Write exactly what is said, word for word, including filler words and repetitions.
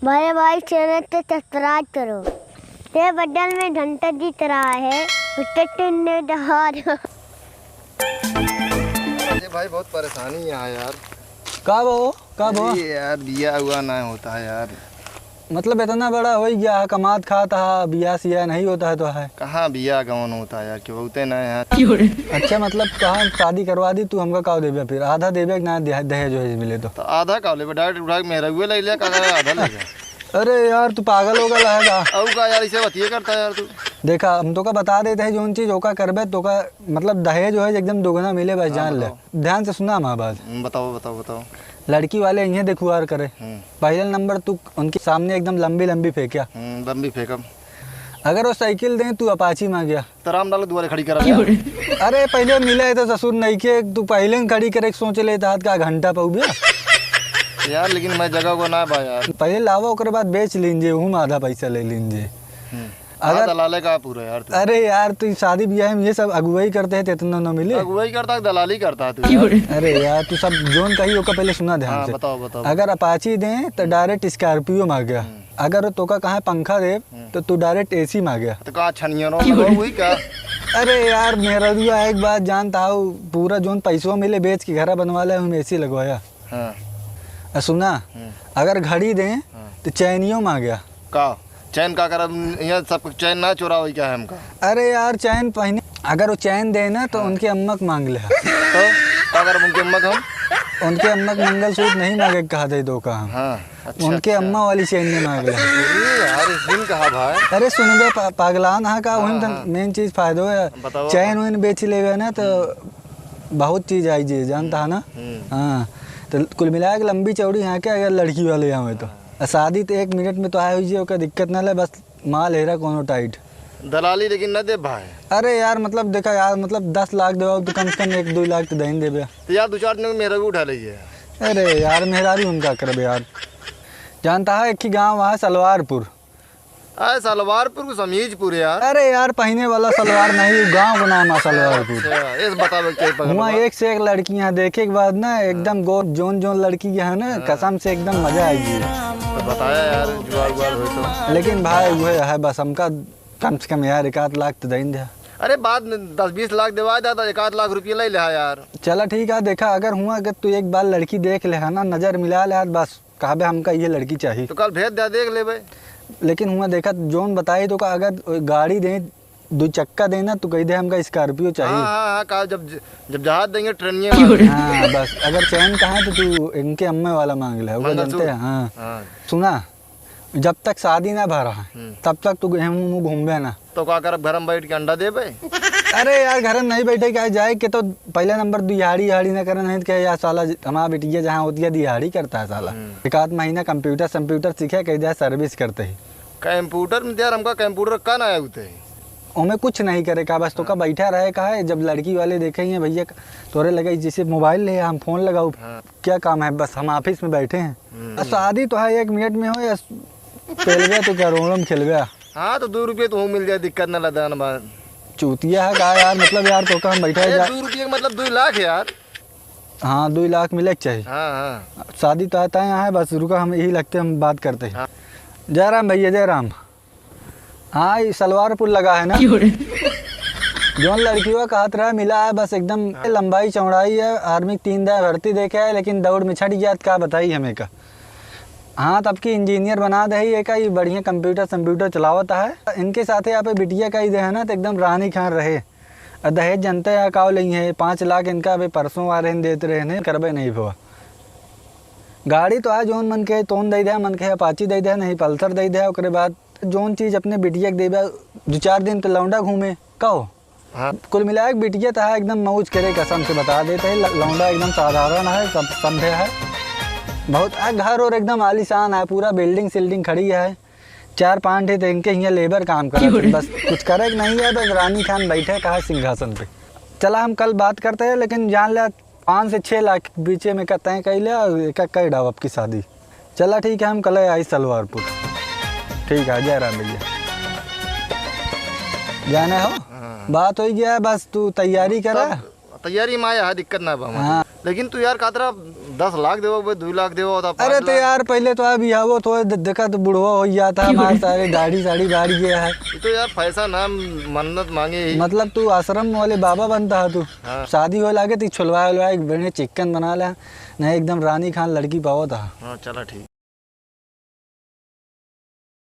मेरे भाई, चैनल को सब्सक्राइब करो। ये बटन में घंटा दिख रहा है, उसे टिन ने दबा दो। अरे भाई, बहुत परेशानी है यार। का बा हो? का बा? अरे यार, बिया हुआ ना होता है यार। मतलब, इतना बड़ा हो गया है, कमात खात है, बिया सिया नहीं होता है तो है। कहाँ बिया गवन होता है यार, कि बहुते ना है यार। अच्छा, मतलब, कहाँ शादी करवा दी तू, हमका का देबे फिर? आधा देबे कि ना, दे-, दहेज वहेज मिले तो? तो आधा का लेबे, डायरेक्ट उठा के मेहररुए ले लिया, का आधा ले गया? अरे यार, तू पागल हो गया है का? अउ का यार, इसे बतिये करता है यार तू। देखा, हम तोका बता देते हैं, जौन चीज ओका करबे, तोका, मतलब, दहेज वहेज एकदम दोगुना मिले, बस हाँ, जान ले। बताओ। ध्यान से सुना हमार बात। हम्म, बताओ, बताओ, बताओ। लड़की वाले इहे देखुआर करे। हम्म। पहले नंबर तू उनके सामने एकदम लंबी लंबी फेंक्या। हम्म, लंबी फेंकम। अगर वो साइकिल दें, तू अपाची मांग्या। तो राम लाल दुआरे खड़ी करा। अरे, पहले मिला है तो ससुर नहीं के, तू पहले न खड़ी करे के सोच लेता, हाथ का घंटा पाऊ बिया। यार, लेकिन मैं जगह को ना बा यार। पहले लावा, ओकरे बाद बेच लीजिए, वहू में आधा पैसा ले लीजिए। हम्म। अगर हाँ, दलाले का पूरा यार तू। अरे यार, तू शादी ब्याह में ये सब अगुवाई करते हैं तो इतना ना मिले। अगुवाई करता है, दलाली करता है तू यार। अरे यार, तू सब जौन कही ओका पहले सुना ध्यान हाँ, से। बताओ, बताओ। अगर अपाची दें तो हम्म। डायरेक्ट स्कॉर्पियो मांग्या। हम्म। अगर तोका कहाँ पंखा दे हम्म। तो तू डायरेक्ट एसी मांग्या। तो का छनिया रो लगा हुई का? अरे यार, मेहररुआ एक बात जानता हूँ, पूरा जौन पैसों मिले बेच के घरा बनवा ले, हम एसी लगवाया। हाँ। आ सुना, हम्म। अगर घड़ी दें हाँ। तो चैनियो मांग्या। का? चैन का करब? यहाँ सब चैन ना चोरा होई क्या है हमका? अरे यार, चैन पहने, अगर वो चैन दे ना, तो हाँ। उनके अम्मा के मांग ले। तो का करब उनके अम्मा के हम? उनके अम्मा के मंगलसूत्र नहीं मांगे, कहा दे दो का हम। हाँ, अच्छा, उनके अच्छा। अम्मा वाली चैन नहीं मांग ले। ये यार, इस दिन कहा भाई। अरे सुन बे, पा-, पागलान हा का, हाँ, वही तो हाँ। मेन चीज फायदो है। बताओ। चैन वैन बेच लेवे ना, तो हम्म। बहुत चीज आई जी, जानता है ना? हम्म। हाँ, तो कुल मिला के लंबी चौड़ी यहाँ के अगर लड़की वाले आवे तो। हाँ। आ शादी तो एक मिनट में तो आए हुई जी, ओकर दिक्कत ना ले, बस माल हेरा कोनो टाइट। दलाली लेकिन न दे भाई। अरे यार, मतलब, देखा यार, मतलब, दस लाख देवा तो कम से कम एक दो लाख तो दे ही देबे। तो यार, दो चार दिन में मेहररू उठा लीजिए। अरे यार, मेहरारू हम का करबे यार? जानता है, एक ही गाँव वहाँ सलवारपुर। अरे, सलवारपुर को समीजपुर यार। अरे यार, पहने वाला सलवार नहीं, गाँव का नाम है सलवारपुर। अच्छा, इस बतावे के पगलवा। वहाँ एक से एक लड़की यहाँ देखे के बाद ना, एकदम हाँ। गो-, जोन जोन लड़की यहाँ ना, हाँ। कसम से एकदम मजा आई गई। तो बताया यार, जुआर उआर होई तो। लेकिन भाई, वह है बस, हमका कम से कम यार, एक आध लाख तो देन दे। अरे, बाद में दस बीस लाख देवा जाता, एक आध लाख रुपया ले ले यार। चला ठीक है, देखा, अगर हुआ, अगर तू एक बार लड़की देख ले है ना, नजर मिला ले यार, बस कहबे, "हमका ये लड़की चाहिए।" तो कल भेज दे, देख लेबे। लेकिन हुआ देखा, जोन बताई तो का, अगर गाड़ी दे, दो चक्का दे ना, तो कह दे, "हमका स्कॉर्पियो चाहिए।" हाँ, हाँ, हाँ, का जब, जब जहाज देंगे, ट्रेनिये मार। हाँ, बस, अगर चैन कहा है, तो तू इनके अम्मे वाला मांग ले, वो मंगलसूत्र। जानते हैं, हाँ। हाँ। सुना, जब तक शादी ना भरा है, हम्म। तब तक तू गेहूं मुंह घूमबे ना। तो का करब, घर में बैठ के अंडा देबे? अरे यार, घर में नहीं बैठे, क्या जाए के तो पहले नंबर दिहाड़ी, हाड़ी ना करे, नहीं तो कहे, "यार साला, हमारा बिटिया जहाँ होती है, दिहाड़ी करता है साला।" हम्म। एक आध महीना कंप्यूटर, संप्यूटर सीखे, कह दिया सर्विस करते ही। कंप्यूटर में यार, हमका कंप्यूटर का ना आया होते? ओमे कुछ नहीं करे का, बस तो का हाँ। बैठा रहे का है, जब लड़की वाले देखे ही हैं, "भैया, तोरे लगे जैसे मोबाइल ले, हम फोन लगाऊ।" हाँ। क्या काम है, बस हम ऑफिस में बैठे हैं। हम्म। आ, शादी तो है एक मिनट में हो या पेलबे तो क्या रोलम खेलबे? हाँ, तो दो रुपये तो मिल जाए, दिक्कत ना लदान बा। चूतिया है का यार, मतलब यार, तो का हम बैठे अरे, जा- दो रुपये का मतलब दो लाख यार। हाँ, दो लाख मिले के चाहिए। हाँ, हाँ। शादी तो आता है यहाँ है, बस रुका, हम यही लगते, हम बात करते हैं। हाँ। जय राम भैया, जय राम। हाँ, ये सलवार पुल लगा है ना। क्यों रे? जौन लड़कियों का कहत रहा मिला है, बस एकदम हाँ। लंबाई चौड़ाई है, आर्मी के तीन दाए भर्ती देखे है, लेकिन दौड़ में छट गया, त का बताई हमें का। हाँ, तब की इंजीनियर बना दे है, ये का, ये बढ़िया कंप्यूटर संप्यूटर चलावत है। इनके साथे यहाँ पे बिटिया का ही दे है ना, तो एकदम रानी खान रहे। और दहेज जनते है का लेंगे, पाँच लाख इनका अभी परसों वाले ने देते रहे ने, करबे नहीं भवा। गाड़ी तो है, जौन मन के तोन दे दे, मन के अपाची दे दे, नहीं पल्सर दे दे, ओकरे बाद जौन चीज अपने बिटिया के देबे, दो चार दिन तो लौंडा घूमे, कहो। हाँ। कुल मिला के बिटिया तो है एकदम मौज करे, कसम से बता देते हैं, ल-, लौंडा एकदम साधारण है, सब सभ्य है, बहुत आ, घर और एकदम आलीशान है, पूरा बिल्डिंग सिल्डिंग खड़ी है, चार पांच ठे तो इनके हियाँ लेबर काम करत हैं, बस कुछ करे के नहीं है, बस रानी खान बैठे कहा सिंहासन पे। चला हम कल बात करते हैं, लेकिन जान ले पाँच से छः लाख के बीचे में का तय कैले और एक कई डाव आपकी शादी। चला ठीक है, हम कल आई सलवारपुर। ठीक है, जय राम भैया। जाना हो? हाँ। बात हो गया है, बस तू तैयारी करा। तब तैयारी में आया है, दिक्कत ना बा हमारे। हाँ। लेकिन तू यार कातरा दस लाख देबो भाई, दुई लाख देबो, तो अरे तो यार, पहिले तो अभी आवो तो दे-, देखा तो बुढ़वा होइ जाता है, हमार सारे दाढ़ी साढ़ी बाढ़ गया है। ये तो यार पैसा ना मन्नत मांगे ही। मतलब तू आश्रम वाले बाबा बनता है तू। हाँ। शादी होए लागे तो छोलवाए उलवाए एक बढ़िया चिकन बना ले, नहीं एकदम रानी खान लड़की पावत है। हाँ, चला ठीक।